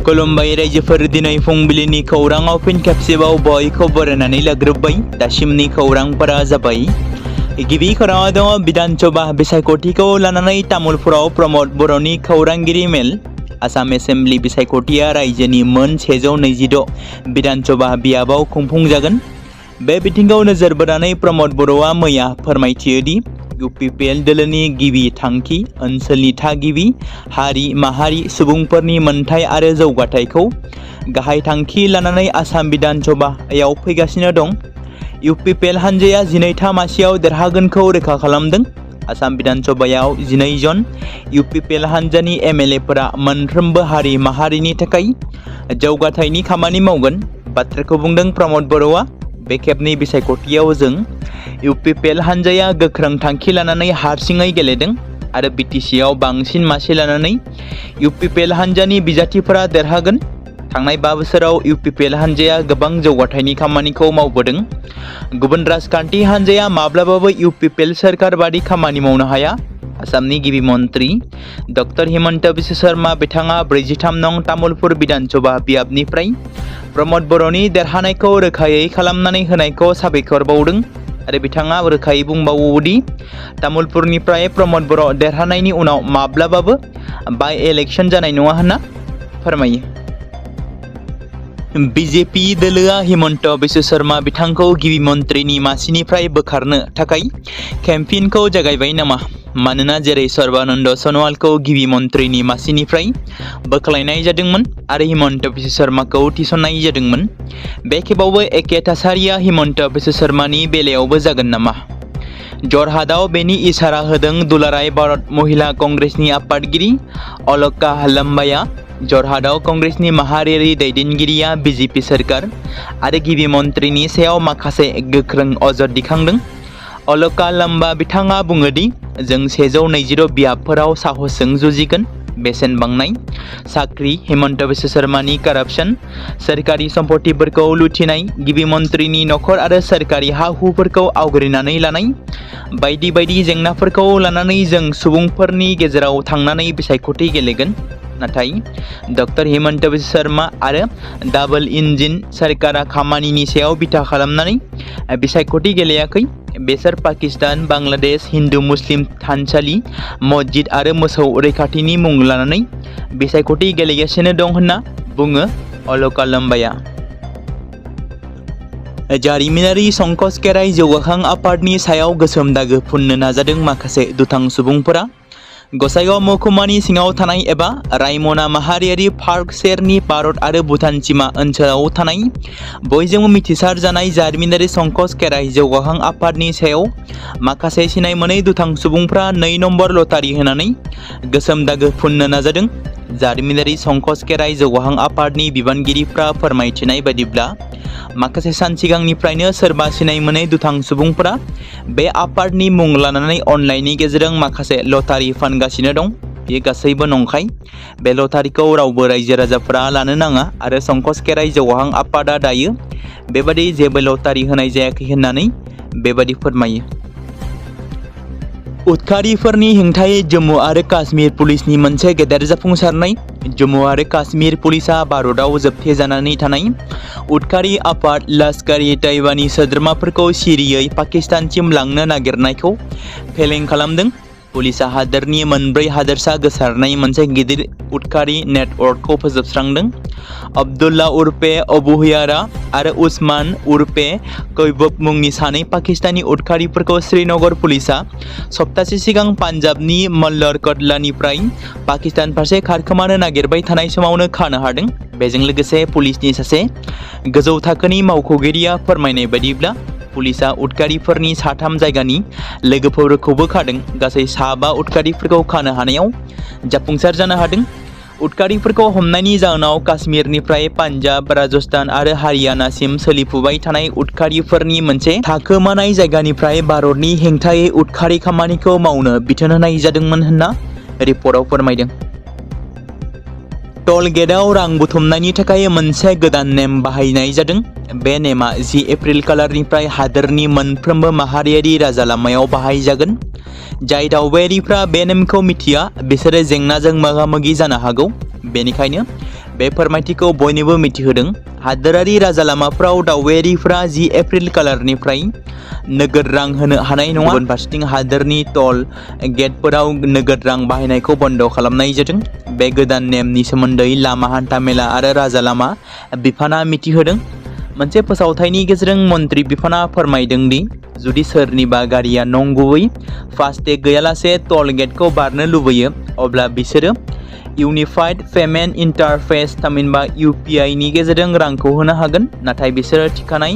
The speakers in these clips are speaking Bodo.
खुलुमबाय रायजोफोर दिनै फुंबिलिनि खौराङाव फिन खेबसेबाव बयखौ बरायनानै लाग्रोबाय। दासिमनि खौरांफोरा जाबाय। गिबि खौराङाव दङ बिधान सभा बिसायख'थिखौ लानानै तामुलपुराव प्रमद बर'नि खौरांगिरि मेल। आसाम एसेम्बलि बिसायख'थिया रायजोनि मोन 126 बिधान सभा बियाबाव खुंफुंजागोन। बे बिथिंखौ नोजोर बोनानै प्रमद बर'आ मैया फोरमायथियोदि UPPL दोलोनि गिबि थांखि ओनसोलनि थागिबि हारि माहारि सुबुंफोरनि मोनथाय आरो जौगाथायखौ गाहाय थांखि लानानै आसाम बिधान सभायाव फैगासिनो दं। UPPL हानजाया 12था मासियाव देरहागोनखौ रोखा खालामदों। आसाम बिधान सभायाव 12 जन UPPL हानजानि MLA-फोरा मोनफ्रोमबो हारि माहारिनि थाखाय जौगाथायनि खामानि मावगोन बाथ्राखौ बुंदों प्रमद बर'आ। बे खेबनि बिसायख'थियाव जों UPPL हानजाया गोख्रों थांखि लानानै हारसिङै गेलेदों आरो BTC-आव बांसिन मासि लानानै UPPL हानजानि बिजाथिफोरा देरहागोन। थांनाय 5 बोसोराव UPPL हानजाया गोबां जौगाथायनि खामानिखौ मावबोदों। गुबुन राजखान्थि हानजाया माब्लाबाबो UPPL सोरखार बादि खामानि मावनो हाया। आसामनि गिबि मन्त्रि डक्टर हिमन्त बिश्व शर्मा बिथाङा 43 नं तामुलपुर बिधान सभा बियाबनिफ्राय प्रमद बर'नि देरहानायखौ रोखायै खालामनानै होनायखौ साबायखर बावदों आरो बिथाङा रोखायै बुंबावोदि तामुलपुरनिफ्राय प्रमद बर' देरहानायनि उनाव माब्लाबाबो बाइ इलेक्शन जानाय नङा होनना फोरमायो। BJP दोलोआ हिमन्त बिश्व शर्मा बिथांखौ गिबि मन्त्रिनि मासिनिफ्राय बोखारनो थाखाय केम्पेइनखौ जागायबाय नामा? मानोना जेरै सर्बानन्द सन'वालखौ गिबि मन्त्रिनि मासिनिफ्राय बोख्लायनाय जादोंमोन आरो हिमन्त बिश्व शर्माखौ थिसननाय जादोंमोन, बे खेबावबो एखे थासारिया हिमन्त बिश्व शर्मानि बेलायावबो जागोन नामा? जरहाटआव बेनि इसारा होदों दुलाराय भारत महिला कंग्रेसनि आफादगिरि अलका लाम्बाया। जरहाटआव कंग्रेसनि माहारियारि दैदेनगिरिया BJP सोरखार आरो गिबि मन्त्रिनि सायाव माखासे गोख्रों अजद दिखांदों। अलका लाम्बा बिथाङा बुङोदि जों 126 बियाबफोराव साहसजों जुजिगोन। बेसेन बांनाय, साख्रि, हिमन्त बिश्व शर्मानि कारापसन, सोरखारि सम्पथिफोरखौ लुथिनाय, गिबि मन्त्रिनि नखर आरो सोरखारि हा-हुफोरखौ आवग्रिनानै लानाय बायदि बायदि जेंनाफोरखौ लानानै जों सुबुंफोरनि गेजेराव थांनानै बिसायख'थि गेलेगोन। नाथाय डक्टर हिमन्त बिश्व शर्मा आरो डाबल इन्जिन सोरखारा खामानिनि सायाव बिथा खालामनानै बिसायख'थि गेलेयाखै। बेसोर पाकिस्तान, बांलादेश, हिन्दु मुस्लिम थानसालि, मस्जिद आरो मोसौ रैखाथिनि मुं लानानै बिसायख'थि गेलेगासिनो दं होनना बुङो अलका लाम्बाया। जारिमिनारि संकस खेराइ जौगाखां आफादनि सायाव गोसोम दागो फुननो नाजादों माखासे दुथां सुबुंफोरा। गसाइगाव महकुमानि सिङाव थानाय एबा रायमना माहारियारि पार्क सेरनि भारत आरो भुटान सीमा ओनसोलाव थानाय बयजोंबो मिथिसार जानाय जारिमिनारि संकस खेराइ जौगाखां आफादनि सायाव माखासे सिनाय मोनै दुथां सुबुंफ्रा 2 नम्बर लटारि होनानै गोसोम दागो फुननो नाजादों। जारिमिनारि संकस खेराइ जौगाखां आफादनि बिबानगिरिफ्रा फोरमायथिनाय बायदिब्ला माखासे सान सिगांनिफ्रायनो सोरबा सिनाय मोनै दुथां सुबुंफोरा बे आफादनि मुं लानानै अनलाइननि गेजेरजों माखासे लटारि फानगासिनो दं। बेयो गासैबो नंखाय। बे लटारिखौ रावबो रायजो राजाफोरा लानो नाङा आरो संकस खेराइ जौगाखां आफादा दायो बेबादि जेबो लटारि होनाय जायाखै होननानै बेबादि फोरमायो। उदखारिफोरनि हेंथायै जम्मु आरो काश्मीर पुलिसनि मोनसे गेदेर जाफुंसारनाय। जम्मु आरो काश्मीर पुलिसा भारतआव जोबथेजानानै थानाय उदखारि आफाद लश्कर-ए-तैयबानि सोद्रोमाफोरखौ सिरियै पाकिस्तानसिम लांनो नागिरनायखौ फेलें खालामदों। पुलिसा हादोरनि मोनब्रै हादोरसा गोसारनाय मोनसे गिदिर उदखारि नेटवर्कखौ फोजोबस्रांदों। अब्दुल्ला उर्फे अबु हियारा आरो उस्मान उर्फे कैबब मुंनि सानै पाकिस्तानी उदखारिफोरखौ श्रीनगर पुलिसा सप्तासे सिगां पान्जाबनि मल्लरकटलानिफ्राय पाकिस्तान फारसे खारखोमानो नागिरबाय थानाय समावनो खानो हादों। बेजों लोगोसे पुलिसनि सासे गोजौ थाखोनि मावख'गिरिया फोरमायनाय बायदिब्ला पुलिसा उदखारिफोरनि 3 जायगानि लोगोफोरखौबो खादों। गासै 5 उदखारिफोरखौ खानो हानायाव जाफुंसार जानो हादों। उदखारिफोरखौ हमनायनि जाहोनाव काश्मीरनिफ्राय पान्जाब, राजस्थान आरो हारियानासिम सोलिफुबाय थानाय उदखारिफोरनि मोनसे थाखोमानाय जायगानिफ्राय भारतनि हेंथायै उदखारि खामानिखौ मावनो बिथोन होनाय जादोंमोन होनना रिपर्टआव फोरमायदों। टोल गेटआव रां बुथुमनायनि थाखाय मोनसे गोदान नेम बाहायनाय जादों। बे नेमा 10 एप्रिल खालारनिफ्राय हादोरनि मोनफ्रोमबो माहारियारि राजा लामायाव बाहायजागोन। जाय दावबायारिफ्रा बे नेमखौ मिथिया बिसोरो जेंनाजों मोगा-मोगि जानो हागौ। बेनिखायनो बे फोरमायथिखौ बयनोबो मिथिहोदों। हादोरारि राजा लामाफ्राव दावबायारिफ्रा 10 एप्रिल खालारनिफ्राय नोगोद रां होनो हानाय नङा। गुबुन फारसेथिं हादोरनि टल गेटफोराव नोगोद रां बाहायनायखौ बन्द खालामनाय जादों। बे गोदान नेमनि सोमोन्दै लामा हान्थामेला आरो राजा लामा बिफाना मिथिहोदों। मोनसे फोसावथायनि गेजेरजों मन्त्रि बिफाना फोरमायदों दि जुदि सोरनिबा गारिया नंगुबै फास्टेग गैयालासे टल गेटखौ बारनो लुबैयो अब्ला बिसोरो इउनिफाइड पेमेन्ट इन्टारफेस थामहिनबा UPI नि गेजेरजों रांखौ होनो हागोन। नाथाय बिसोरो थिखानाय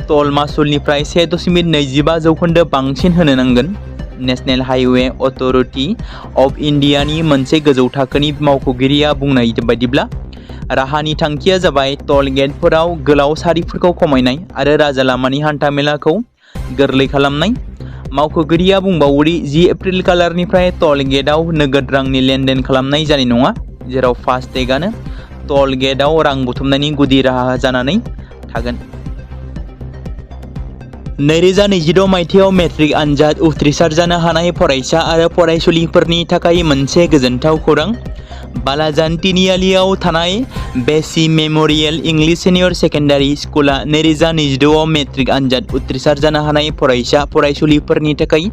टल मासुलनिफ्राय 1.25% बांसिन होनो नांगोन। नेशनेल हाइवे अथरिटी अफ इन्डियानि मोनसे गोजौ थाखोनि मावख'गिरिया बुंनाय बायदिब्ला राहानि थांखिया जाबाय टल गेटफोराव गोलाव सारिफोरखौ खमायनाय आरो राजा लामानि हान्थामेलाखौ गोरलै खालामनाय। मावख'गिरिया बुंबावोदि 10 एप्रिल खालारनिफ्राय टल गेटआव नोगोद रांनि लेनदेन खालामनाय जानाय नङा, जेराव फास्टेगानो टल गेटआव रां बुथुमनायनि गुदि राहा जानानै थागोन। 2026 मायथाइयाव मेट्रिक आनजाद उथ्रिसार जानो हानाय फरायसा आरो फरायसुलिफोरनि थाखाय मोनसे गोजोनथाव खौरां। बालाजान तिनिआलियाव थानाय बेसी मेमोरियेल इंलिश सिनियर सेकेन्डारि स्कुला 2026 मेट्रिक आनजाद उथ्रिसार जानो हानाय फरायसा फरायसुलिफोरनि थाखाय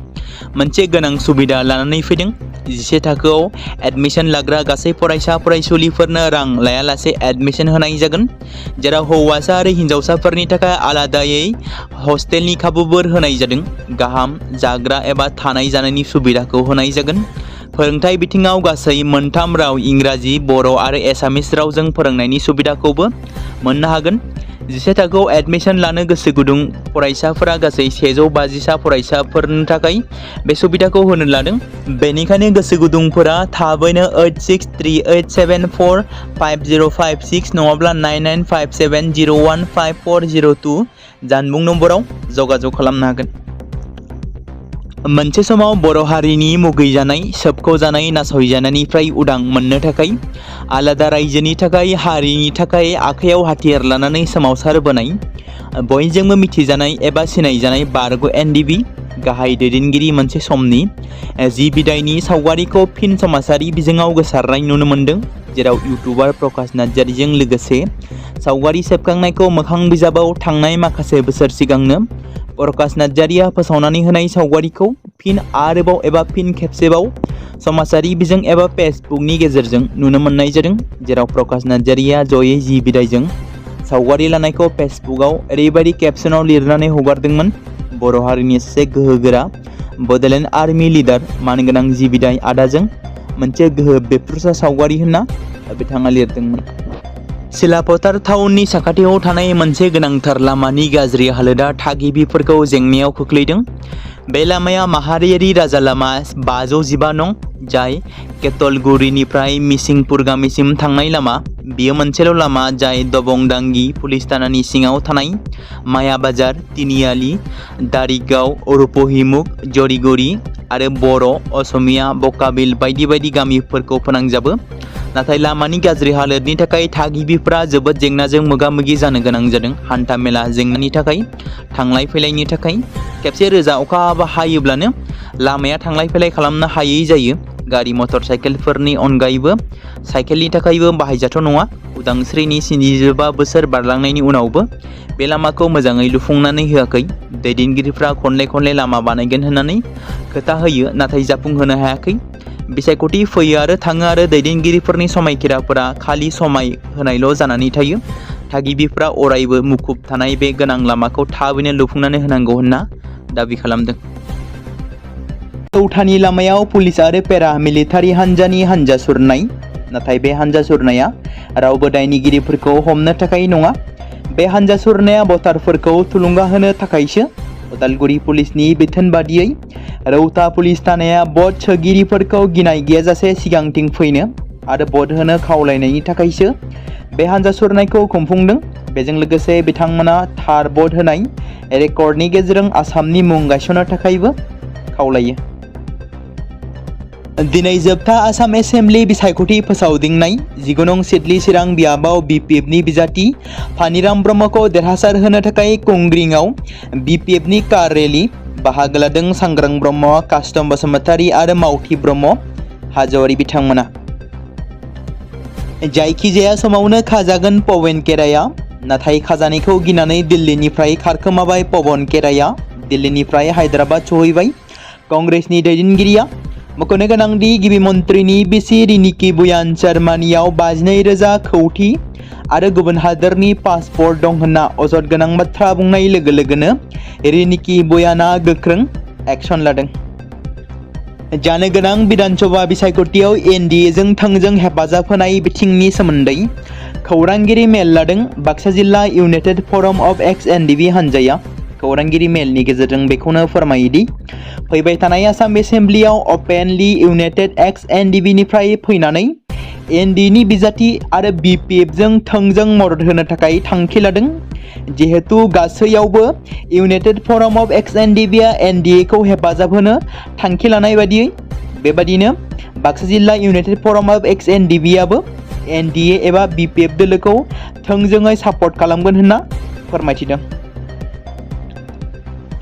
मोनसे गोनां सुबिदा लानानै फैदों। 11 थाखोआव एडमिशन लाग्रा गासै फरायसा फरायसुलिफोरनो रां लायालासे एडमिशन होनाय जागोन, जेराव हौवासा आरो हिन्जावसाफोरनि थाखाय आलादायै हस्टेलनि खाबुफोर होनाय जादों। गाहाम जाग्रा एबा थानाय जानायनि सुबिदाखौ होनाय जागोन। फोरोंथाय बिथिङाव गासै 3 राव इंराजि, बर' आरो एसामिस रावजों फोरोंनायनि सुबिदाखौबो मोननो हागोन। 11 थाखोआव एडमिशन लानो गोसो गुदुं फरायसाफोरा गासै 150 फरायसाफोरनि थाखाय बे सुबिदाखौ होनो लादों। बेनिखायनो गोसो गुदुंफोरा थाबैनो 8638745056 नङाब्ला 9957015402 जानबुं नम्बराव जगाजग खालामनो हागोन। मोनसे समाव बर' हारिनि मुगैजानाय, सोबख'जानाय, नासयजानायनिफ्राय उदां मोननो थाखाय आलादा रायजोनि थाखाय, हारिनि थाखाय आखायाव हाथियार लानानै सोमावसारबोनाय, बयजोंबो मिथिजानाय एबा सिनायजानाय बारग' NDB गाहाय दैदेनगिरि मोनसे समनि जि बिदायनि सावगारिखौ फिन समाजारि बिजोङाव गोसारनाय नुनो मोन्दों, जेराव इउटुबार प्रकाश नार्जारिजों लोगोसे सावगारि सेबखांनायखौ मोखां बिजाबाव थांनाय माखासे बोसोर सिगांनो प्रकाश नार्जारिया फोसावनानै होनाय सावगारिखौ फिन आरोबाव एबा फिन खेबसेबाव समाजारि बिजों एबा फेसबुकनि गेजेरजों नुनो मोननाय जादों, जेराव प्रकाश नार्जारिया जयै जि बिदायजों सावगारि लानायखौ फेसबुकआव ओरैबायदि केपसनाव लिरनानै हगारदोंमोन। बर' हारिनि सासे गोहोगोरा बड'लेण्ड आर्मि लिडार मानगोनां जि बिदाय आदाजों मोनसे गोहो बेफ्रुसा सावगारि होनना बिथाङा लिरदोंमोन। सिलापथार टाउननि साखाथियाव थानाय मोनसे गोनांथार लामानि गाज्रि हालोदा थागिबिफोरखौ जेंनायाव खोख्लैदों। बे लामाया माहारियारि राजा लामा 515 नं, जाय केतलगुरिनिफ्राय मिसिंपुर गामिसिम थांनाय लामा। बेयो मोनसेल' लामा जाय दबंदांगि पुलिस थानानि सिङाव थानाय माया बाजार, तिनिआलि, दारिगाव, रुपहिमुख, जरिगुरि आरो बर', असमिया, बकाबिल बायदि बायदि गामिफोरखौ फोनांजाबो। नाथाय लामानि गाज्रि हालोदनि थाखाय थागिबिफ्रा जोबोद जेंनाजों मोगा-मोगि जानो गोनां जादों। हान्था मेला जेंनानि थाखाय, थांलाय फैलायनि थाखाय खेबसे रोजा अखा हायोब्लानो लामाया थांलाय फैलाय खालामनो हायै जायो। गारि मटर साइकेलफोरनि अनगायैबो साइकेलनि थाखायबो बाहायजाथाव नङा। उदांस्रिनि 75 बोसोर बारलांनायनि उनावबो बे लामाखौ मोजाङै लुफुंनानै होआखै। दैदेनगिरिफ्रा खनले लामा बानायगोन होननानै खोथा होयो, नाथाय जाफुंहोनो हायाखै। बिसायख'थि फैयो आरो थाङो आरो दैदेनगिरिफोरनि समायखिराफोरा खालि समाय होनायल' जानानै थायो। थागिबिफ्रा अरायबो मुखुब थानाय बे गोनां लामाखौ थाबैनो लुफुंनानै होनांगौ होनना दाबि खालामदों। कौटानि लामायाव पुलिस आरो पेरा मिलिटारि हान्जानि हान्जा सुरनाय, नाथाय बे हान्जा सुरनाया रावबो दायनिगिरिफोरखौ हमनो थाखाय नङा। बे हान्जा सुरनाया भटारफोरखौ थुलुंगा होनो थाखायसो। उदालगुरि पुलिसनि बिथोन बादियै रौता पुलिस थानाया भट सोगिरिफोरखौ गिनाय गैयाजासे सिगांथिं फैनो आरो भट होनो खावलायनायनि थाखायसो बे हान्जा सुरनायखौ खुंफुंदों। बेजों लोगोसे बिथांमोना थार भट होनाय रेकर्डनि गेजेरजों आसामनि मुं गायसननो थाखायबो खावलायो। दिनै जोबथा आसाम एसेम्बलि बिसायख'थि फोसावदिंनाय 19 नं सिडली चिरां बियाबाव BPFनि बिजाथि फानिराम ब्रह्मखौ देरहासार होनो थाखाय कुंग्रिंआव BPFनि कार रेली बाहागो लादों। सांग्रां ब्रह्म, कास्टम बसुमतारी आरो मावथि ब्रह्म हाज'वारि बिथांमोना। जायखिजाया समावनो खाजागोन पवन खेराया नाथाय खाजानायखौ गिनानै दिल्लीनिफ्राय खारखोमाबाय पवन खेराया दिल्लीनिफ्राय हायद्राबाद सहैबाय कांग्रेसनि दैदेनगिरिया मख'नो गोनांदि गिबि मन्थ्रिनि बिसि रिनिकी बुयान जार्मानियाव 52,000 कौटि आरो गुबुन हादोरनि पासपर्ट दं होनना अजद गोनां बाथ्रा बुंनाय लोगो लोगोनो रिनिकी बुयाना गोख्रों एक्शन लादों। जानो गोनां विधानसभा बिसायख'थियाव एनडिएजों थोंजों हेफाजाब होनाय बिथिंनि सोमोन्दै खौरांगिरि मेल लादों बाक्सा जिल्ला इउनाइटेड फरम अफ एक्स एनडिबि हान्जाया खौरांगिरि मेलनि गेजेरजों बेखौनो फोरमायोदि फैबाय थानाय आसाम एसेम्ब्लियाव अपेनलि इउनाइटेड एक्स एनडिबिनिफ्राय फैनानै एनडिनि बिजाथि आरो बिपिएफजों थोंजों मदद होनो थाखाय थांखि लादों। जिहेतु गासैयावबो united forum of ex NDFB एनडिएखौ हेफाजाब होनो थांखि लानाय बादियै बेबादिनो बाक्सा जिल्ला इउनाइटेड फरम अफ एक्स एनडिबिआबो एनडिए एबा बिपिएफ दोलोखौ थोंजोङै सापर्ट खालामगोन होनना फोरमायथिदों।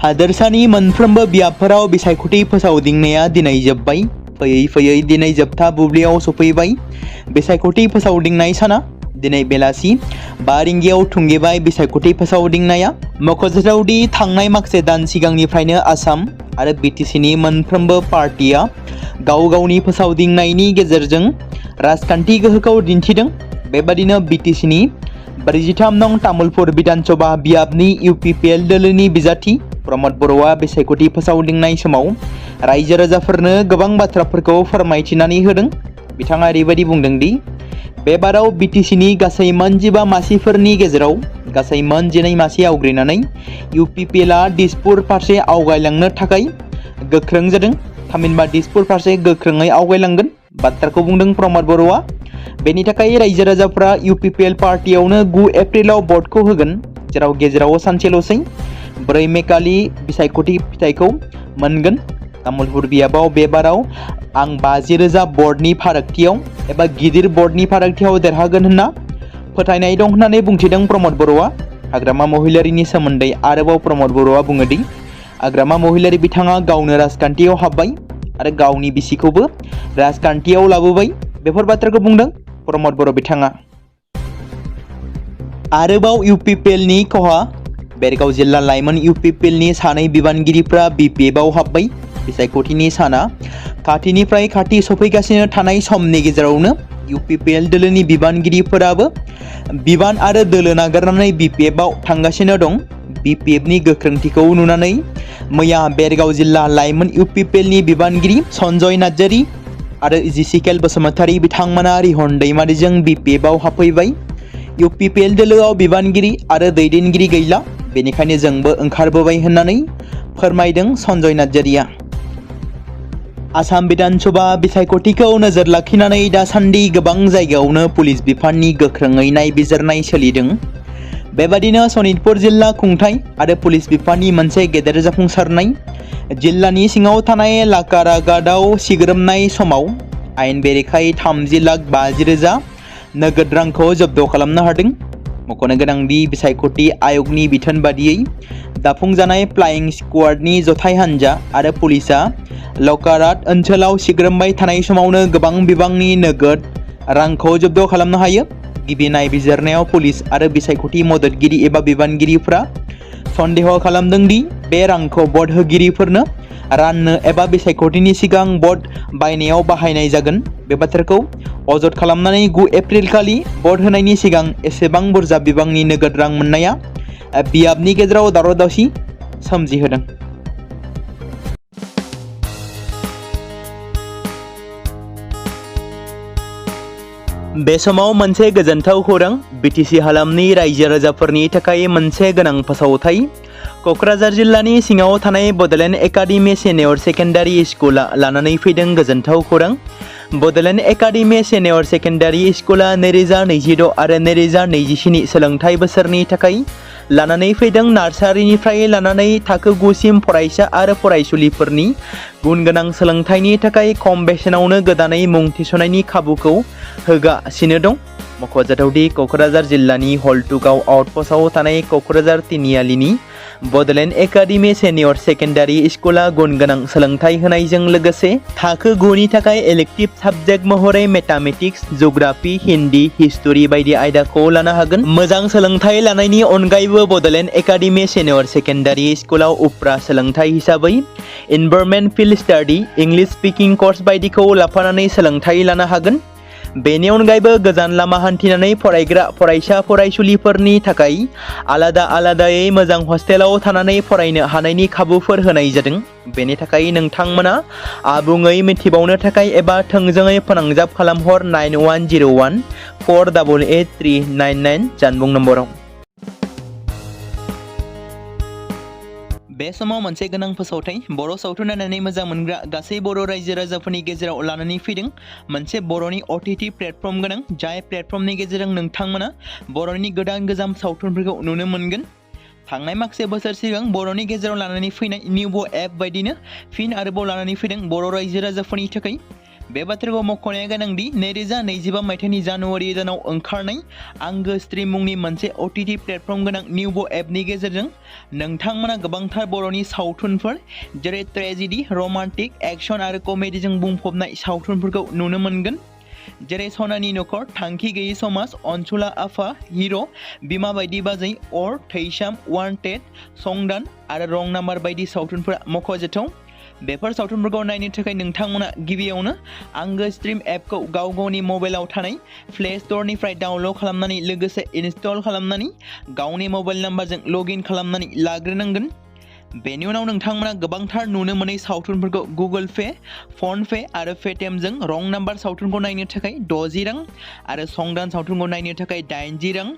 हादोरसानि मोनफ्रोमबो बियाबफोराव बिसायख'थि फोसावदिंनाया दिनै जोब्बाय। फैयै फैयै दिनै जोबथा बुब्लियाव सफैबाय। बिसायख'थि फोसावदिंनाय साना दिनै बेलासि 5 रिंगायाव थुंगेबाय। बिसायख'थि फोसावदिंनाया मख'जाथावदि थांनाय माखासे दान सिगांनिफ्रायनो आसाम आरो बिटिसिनि मोनफ्रोमबो पार्टिया गाव गावनि फोसावदिंनायनि गेजेरजों राजखान्थि गोहोखौ दिन्थिदों। बेबादिनो बिटिसिनि 43 नं तामुलपुर विधानसभा बियाबनि UPPL दोलोनि बिजाथि प्रमद बर'आ बिसायख'थि फोसावदिंनाय समाव रायजो राजाफोरनो गोबां बाथ्राफोरखौ फोरमायथिनानै होदों। बिथाङा ओरैबायदि बुंदों दि बे बाराव बिटिसिनि गासै मोन 15 मासिफोरनि गेजेराव गासै मोन 12 मासि आवग्रिनानै UPPLआ दिसपुर फारसे आवगायलांनो थाखाय गोख्रों जादों। थामहिनबा दिसपुर फारसे गोख्रोङै आवगायलांगोन बाथ्राखौ बुंदों प्रमद बर'आ। बेनि थाखाय रायजो राजाफ्रा UPPL पार्टियावनो 9 एप्रिलाव भटखौ होगोन, जेराव गेजेराव सानसेल'सै 4 मे खालि बिसायख'थि फिथाइखौ मोनगोन। तामुलपुर बियाबाव बे बाराव आं 50,000 भटनि फारागथियाव एबा गिदिर भटनि फारागथियाव देरहागोन होनना फोथायनाय दं होननानै बुंथिदों प्रमद बर'आ। हाग्रामा महिलारिनि सोमोन्दै आरोबाव प्रमद बर'आ बुङोदि हाग्रामा महिलारि बिथाङा गावनो राजखान्थियाव हाबबाय आरो गावनि बिसिखौबो राजखान्थियाव लाबोबाय। बेफोर बाथ्राखौ बुंदों प्रमद बर' बिथाङा। आरोबाव UPPLनि खहा बेरगाव जिल्ला लाइमोन UPPLनि 2 बिबानगिरिफ्रा बिपिएफआव हाबबाय। बिसायख'थिनि साना खाथिनिफ्राय खाथि सफैगासिनो थानाय समनि गेजेरावनो UPPL दोलोनि बिबानगिरिफोराबो बिबान आरो दोलो नागारनानै बिपिएफआव थांगासिनो दं। बिपिएफनि गोख्रोंथिखौ नुनानै मैया बेरगाव जिल्ला लाइमोन UPPLनि बिबानगिरि सन्जय नार्जारी आरो जिसिकेल बसुमतारी बिथांमोना रिहन दैमारिजों बिपिएफआव हाबफैबाय। UPPL दोलोआव बिबानगिरि आरो दैदेनगिरि गैला, बेनिखायनो जोंबो ओंखारबोबाय होननानै फोरमायदों सन्जय नार्जारीया। आसाम विधानसभा बिसायख'थिखौ नोजोर लाखिनानै दासान्दि गोबां जायगायावनो पुलिस बिफाननि गोख्रोङै नायबिजिरनाय सोलिदों। बेबादिनो सनितपुर जिल्ला खुंथाय आरो पुलिस बिफाननि मोनसे गेदेर जाफुंसारनाय जिल्लानि सिङाव थानाय लाकारागादाव सिग्रोमनाय समाव आयेन बेरेखायै 30,50,000 नोगोद रांखौ जब्द खालामनो हादों। मख'नो गोनांदि बिसायख'थि आयगनि बिथोन बादियै दाफुंजानाय फ्लाइं स्क्वाडनि जथाय हान्जा आरो पुलिसआ लकारात ओनसोलाव सिग्रोमबाय थानाय समावनो गोबां बिबांनि नोगोद रांखौ जब्द खालामनो हायो। गिबि नायबिजिरनायाव पुलिस आरो बिसायख'थि मददगिरि एबा बिबानगिरिफ्रा सन्देह खालामदों दि बे रांखौ भट होगिरिफोरनो राननो एबा बिसायख'थिनि सिगां भट बायनायाव बाहायनाय जागोन। बे बाथ्राखौ अजद खालामनानै 9 एप्रिल खालि भट होनायनि सिगां एसेबां बुरजा बिबांनि नोगोद रां मोननाया बियाबनि गेजेराव दावराव दावसि सोमजिहोदों। बे समाव मोनसे गोजोनथाव खौरां बिटिसि हालामनि रायजो राजाफोरनि थाखाय मोनसे गोनां फोसावथाय। क'क्राझार जिल्लानि सिङाव थानाय बड'लेण्ड एकाडेमि सिनियर सेकेन्डारि स्कुला लानानै फैदों गोजोनथाव खौरां। बड'लेण्ड एकाडेमि सिनियर सेकेन्डारि स्कुला 2026 आरो 2027 सोलोंथाइ बोसोरनि थाखाय लानानै फैदों नार्सारिनिफ्राय लानानै थाखो 9 सिम फरायसा आरो फरायसुलिफोरनि गुन गोनां सोलोंथाइनि थाखाय खम बेसेनावनो गोदानै मुं थिसननायनि खाबुखौ होगासिनो दं। मख'जाथावदि क'क्राझार जिल्लानि हल्टुगाव आउटपस्टआव थानाय क'क्राझार तिनिआलिनि बड'लेण्ड एकाडेमि सेनियर सेकेन्डारि स्कुला गुन गोनां सोलोंथाइ होनायजों लोगोसे थाखो 9 नि थाखाय इलेक्टिभ साबजेक्ट महरै मेथामेटिक्स, जिअ'ग्राफि, हिन्दी, हिस्टरि बायदि आयदाखौ लानो हागोन। मोजां सोलोंथाइ लानायनि अनगायैबो बड'लेण्ड एकाडेमि सेनियर सेकेन्डारि स्कुलाव उफ्रा सोलोंथाइ हिसाबै environment field study, English speaking course बायदिखौ लाफानानै सोलोंथाइ लानो हागोन। बेनि अनगायैबो गोजान लामा हान्थिनानै फरायग्रा फरायसा फरायसुलिफोरनि थाखाय आलादायै मोजां हस्टेलाव थानानै फरायनो हानायनि खाबुफोर होनाय जादों। बेनि थाखाय नोंथांमोना आबुङै मिथिबावनो थाखाय एबा थोंजोङै फोनांजाब खालामहर 9101 488 399 जानबुं नम्बराव। बे समाव मोनसे गोनां फोसावथाय बर' सावथुन नायनानै मोजां मोनग्रा गासै बर' रायजो राजाफोरनि गेजेराव लानानै फैदों मोनसे बर'नि OTT प्लेटफर्म गोनां, जाय प्लेटफर्मनि गेजेरजों नोंथांमोना बर'नि गोदान सावथुनफोरखौ नुनो मोनगोन। थांनाय माखासे बोसोर सिगां बर'नि गेजेराव लानानै फैनाय निउबो एप बायदिनो फिन आरोबाव लानानै फैदों बर' रायजो राजाफोरनि थाखाय। बे बाथ्राखौ मख'नाया गोनांदि 2025 मायथाइनि जानुवारि दानाव ओंखारनाय आंगो स्ट्रीम मुंनि मोनसे OTT प्लेटफर्म गोनां निउबो एपनि गेजेरजों नोंथांमोना गोबांथार बर'नि सावथुनफोर जेरै ट्रेजेडी, रमान्टिक, एक्शन आरो कमेडीजों बुंफबनाय सावथुनफोरखौ नुनो मोनगोन। जेरै सनानि नखर, थांखि गैयै समाज, अनसुला आफा, हिर', बिमा बायदि बाजै, अर, थैसाम, वान्टेड, संदान आरो रं नाम्बार बायदि सावथुनफोरा मख'जाथाव। बेफोर सावथुनफोरखौ नायनो थाखाय नोंथांमोना गिबियावनो आंगो स्ट्रीम एपखौ गावनि मबाइलाव थानाय प्ले स्ट'रनिफ्राय डाउनल'ड खालामनानै लोगोसे इनस्टल खालामनानै गावनि मबाइल नाम्बारजों लगइन खालामनानै लाग्रोनांगोन। बेनि उनाव नोंथांमोना गोबांथार नुनो मोनै सावथुनफोरखौ गुगोल पे, फन पे आरो पेटिएमजों रं नाम्बार सावथुनखौ नायनो थाखाय 60 रां आरो संदान सावथुनखौ नायनो थाखाय 80 रां,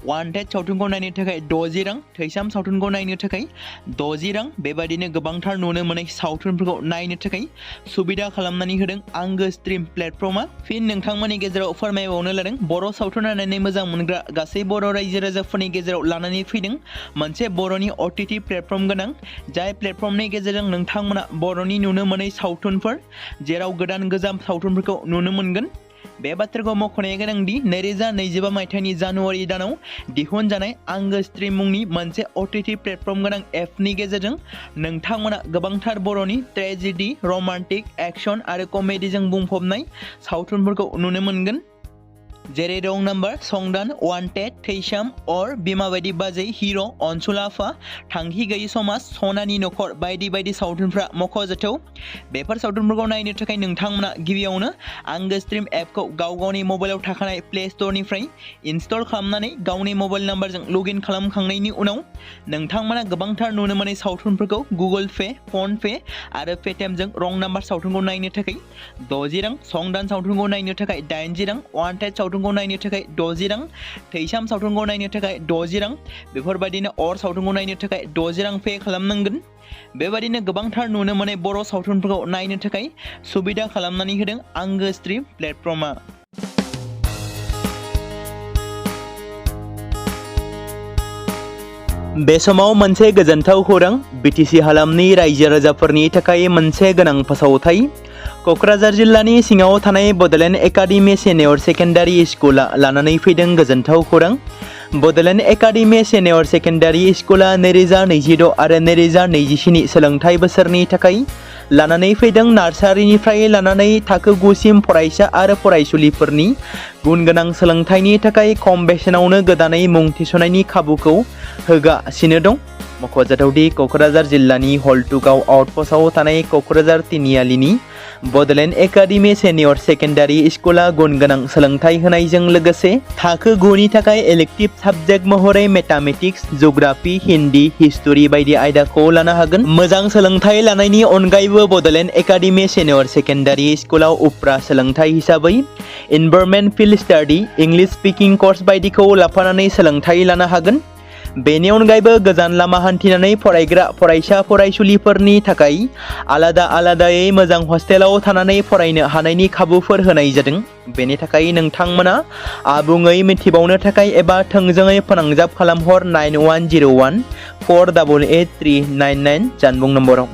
वान्टेड सावथुनखौ नायनो थाखाय 60 रां, थैसाम सावथुनखौ नायनो थाखाय 60 रां बेबायदिनो गोबांथार नुनो मोनै सावथुनफोरखौ नायनो थाखाय सुबिदा खालामनानै होदों आंगो स्ट्रीम प्लेटफर्मा। फिन नोंथांमोननि गेजेराव फोरमायबावनो लादों बर' सावथुन नायनानै मोजां मोनग्रा गासै बर' रायजो राजाफोरनि गेजेराव लानानै फैदों मोनसे बर'नि OTT प्लेटफर्म गोनां, जाय प्लेटफर्मनि गेजेरजों नोंथांमोना बर'नि नुनो मोनै सावथुनफोर जेराव गोदान सावथुनफोरखौ नुनो मोनगोन। बे बाथ्राखौ मख'नाया गोनांदि 2025 मायथाइनि जानुवारि दानाव दिहुनजानाय आंगो स्ट्रीम मुंनि मोनसे OTT प्लेटफर्म गोनां एपनि गेजेरजों नोंथांमोना गोबांथार बर'नि ट्रेजेडी, रमान्टिक, एक्शन आरो कमेडीजों बुंफबनाय सावथुनफोरखौ नुनो मोनगोन। जेरै रं नाम्बार, संदान, वान्टेड, थैसाम, अर, बिमा बायदि बाजै, हिर', अनसुला आफा, थांखि गैयै समाज, सनानि नखर बायदि सावथुनफ्रा मख'जाथाव। बेफोर सावथुनफोरखौ नायनो थाखाय नोंथांमोना गिबियावनो आंगो स्ट्रीम एपखौ गावनि मबाइलाव थाखानाय प्ले स्ट'रनिफ्राय इनस्टल खालामनानै गावनि मबाइल नाम्बारजों लगइन खालामखांनायनि उनाव नोंथांमोना गोबांथार नुनो मोनै सावथुनफोरखौ गुगोल पे, फन पे आरो पेटिएमजों रं नाम्बार सावथुनखौ नायनो थाखाय 60 रां, संदान सावथुनखौ नायनो थाखाय 80 रां, वान्टेड सावथुनखौ नायनो थाखाय 60 रां, थैसाम सावथुनखौ नायनो थाखाय 60 रां बेफोरबायदिनो अर सावथुनखौ नायनो थाखाय 60 रां पे खालामनांगोन। बेबायदिनो गोबांथार नुनो मोनै बर' सावथुनफोरखौ नायनो थाखाय सुबिदा खालामनानै होदों आंगो स्ट्रीम प्लेटफर्मा। बे समाव मोनसे गोजोनथाव खौरां BTC हालामनि रायजो राजाफोरनि थाखाय मोनसे गोनां फोसावथाय। क'क्राझार जिल्लानि सिङाव थानाय बड'लेण्ड एकाडेमि सेनियर सेकेन्डारि स्कुला लानानै फैदों गोजोनथाव खौरां। बड'लेण्ड एकाडेमि सेनियर सेकेन्डारि स्कुला 2026 आरो 2027 सोलोंथाइ बोसोरनि थाखाय लानानै फैदों नार्सारिनिफ्राय लानानै थाखो 9 सिम फरायसा आरो फरायसुलिफोरनि गुन गोनां सोलोंथाइनि थाखाय खम बेसेनावनो गोदानै मुं थिसननायनि खाबुखौ होगासिनो दं। मख'जाथावदि क'क्राझार जिल्लानि हल्टुगाव आउटपस्टआव थानाय क'क्राझार तिनिआलिनि बड'लेण्ड एकाडेमि सेनियर सेकेन्डारि स्कुला गुन गोनां सोलोंथाइ होनायजों लोगोसे थाखो 9 नि थाखाय इलेक्टिभ साबजेक्ट महरै मेथामेटिक्स, जिअ'ग्राफि, हिन्दी, हिस्टरि बायदि आयदाखौ लानो हागोन। मोजां सोलोंथाइ लानायनि अनगायैबो बड'लेण्ड एकाडेमि सेनियर सेकेन्डारि स्कुलाव उफ्रा सोलोंथाइ हिसाबै environment field study, English speaking course बायदिखौ लाफानानै सोलोंथाइ लानो हागोन। बेनि अनगायैबो गोजान लामा हान्थिनानै फरायग्रा फरायसा फरायसुलिफोरनि थाखाय आलादायै मोजां हस्टेलाव थानानै फरायनो हानायनि खाबुफोर होनाय जादों। बेनि थाखाय नोंथांमोना आबुङै मिथिबावनो थाखाय एबा थोंजोङै फोनांजाब खालामहर 9101 488 399 जानबुं नम्बराव।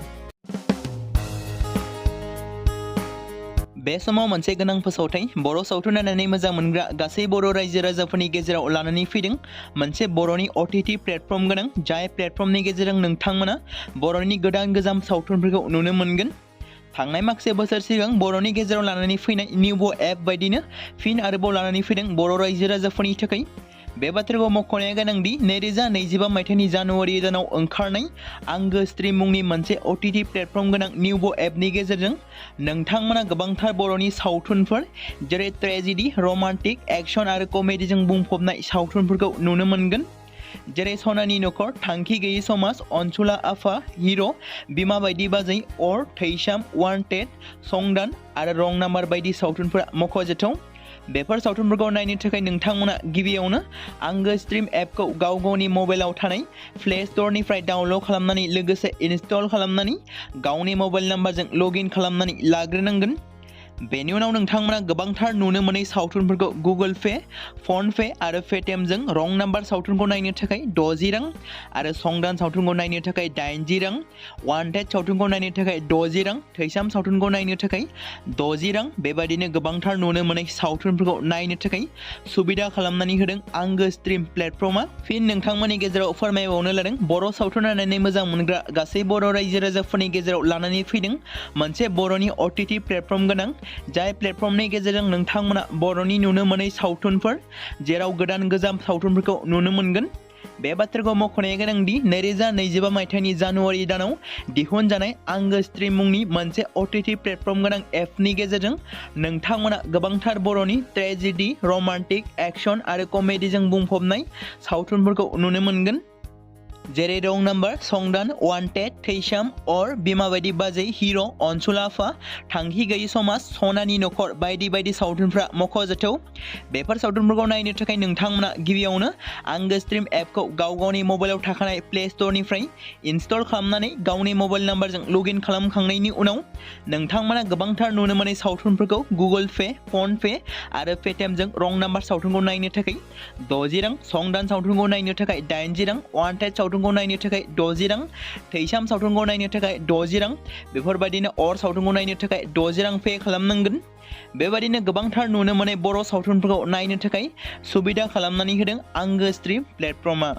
बे समाव मोनसे गोनां फोसावथाय बर' सावथुन नायनानै मोजां मोनग्रा गासै बर' रायजो राजाफोरनि गेजेराव लानानै फैदों मोनसे बर'नि OTT प्लेटफर्म गोनां जाय प्लेटफर्मनि गेजेरजों नोंथांमोना बर'नि गोदान गोजाम सावथुनफोरखौ नुनो मोनगोन। थांनाय माखासे बोसोर सिगां बर'नि गेजेराव लानानै फैनाय निउबो एप बायदिनो फिन आरोबाव लानानै फैदों बर' रायजो राजाफोरनि थाखाय। बे बाथ्राखौ मख'नाया गोनांदि 2025 मायथाइनि जानुवारि दानाव ओंखारनाय आंगो स्ट्रीम मुंनि मोनसे OTT प्लेटफर्म गोनां निउबो एपनि गेजेरजों नोंथांमोना गोबांथार बर'नि सावथुनफोर जेरै ट्रेजेडी, रमान्टिक, एक्शन आरो कमेडीजों बुंफबनाय सावथुनफोरखौ नुनो मोनगोन। जेरै सनानि नखर, थांखि गैयै समाज, अनसुला आफा, हिर', बिमा बायदि बाजै, अर, थैसाम, वान्टेड, संदान आरो रं नाम्बार बायदि सावथुनफोरा मख'जाथाव। बेफोर सावथुनफोरखौ नायनो थाखाय नोंथांमोना गिबियावनो आंगो स्ट्रीम एपखौ गावनि मबाइलाव थानाय प्ले स्ट'रनिफ्राय डाउनल'ड खालामनानै लोगोसे इनस्टल खालामनानै गावनि मबाइल नाम्बारजों लगइन खालामनानै लाग्रोनांगोन। बेनि उनाव नोंथांमोना गोबांथार नुनो मोनै सावथुनफोरखौ गुगोल पे, फन पे आरो पेटिएमजों रं नाम्बार सावथुनखौ नायनो थाखाय 60 रां आरो संदान सावथुनखौ नायनो थाखाय 80 रां, वान्टेड सावथुनखौ नायनो थाखाय 60 रां, थैसाम सावथुनखौ नायनो थाखाय 60 रां बेबायदिनो गोबांथार नुनो मोनै सावथुनफोरखौ नायनो थाखाय सुबिदा खालामनानै होदों आंगो स्ट्रीम प्लेटफर्मा। फिन नोंथांमोननि गेजेराव फोरमायबावनो लादों बर' सावथुन नायनानै मोजां मोनग्रा गासै बर' रायजो राजाफोरनि गेजेराव लानानै फैदों मोनसे बर'नि OTT प्लेटफर्म गोनां जाय प्लेटफर्मनि गेजेरजों नोंथांमोना बर'नि नुनो मोनै सावथुनफोर जेराव गोदान गोजाम सावथुनफोरखौ नुनो मोनगोन। बे बाथ्राखौ मख'नाया गोनांदि 2025 मायथाइनि जानुवारि दानाव दिहुनजानाय आंगो स्ट्रीम मुंनि मोनसे OTT प्लेटफर्म गोनां एपनि गेजेरजों नोंथांमोना गोबांथार बर'नि ट्रेजेडी, रमान्टिक, एक्शन आरो कमेडीजों बुंफबनाय सावथुनफोरखौ नुनो मोनगोन। जेरै रं नाम्बार, संदान, वान्टेड, थैसाम, अर, बिमा बायदि बाजै, हिर', अनसुला आफा, थांखि गैयै समाज, सनानि नखर बायदि बायदि सावथुनफ्रा मख'जाथाव। बेफोर सावथुनफोरखौ नायनो थाखाय नोंथांमोना गिबियावनो आंगो स्ट्रीम एपखौ गावनि मबाइलाव थाखानाय प्ले स्ट'रनिफ्राय इनस्टल खालामनानै गावनि मबाइल नाम्बारजों लगइन खालामखांनायनि उनाव नोंथांमोना गोबांथार नुनो मोनै सावथुनफोरखौ गुगोल पे, फन पे आरो पेटिएमजों रं नाम्बार सावथुनखौ नायनो थाखाय 60 रां, संदान सावथुनखौ नायनो थाखाय 80 रां, वान्टेड सावथुनखौ नायनो थाखाय 60 रां, थैसाम सावथुनखौ नायनो थाखाय 60 रां बेफोरबायदिनो अर सावथुनखौ नायनो थाखाय 60 रां पे खालामनांगोन। बेबायदिनो गोबांथार नुनो मोनै बर' सावथुनफोरखौ नायनो थाखाय सुबिदा खालामनानै होदों आंगो स्ट्रीम प्लेटफर्मा।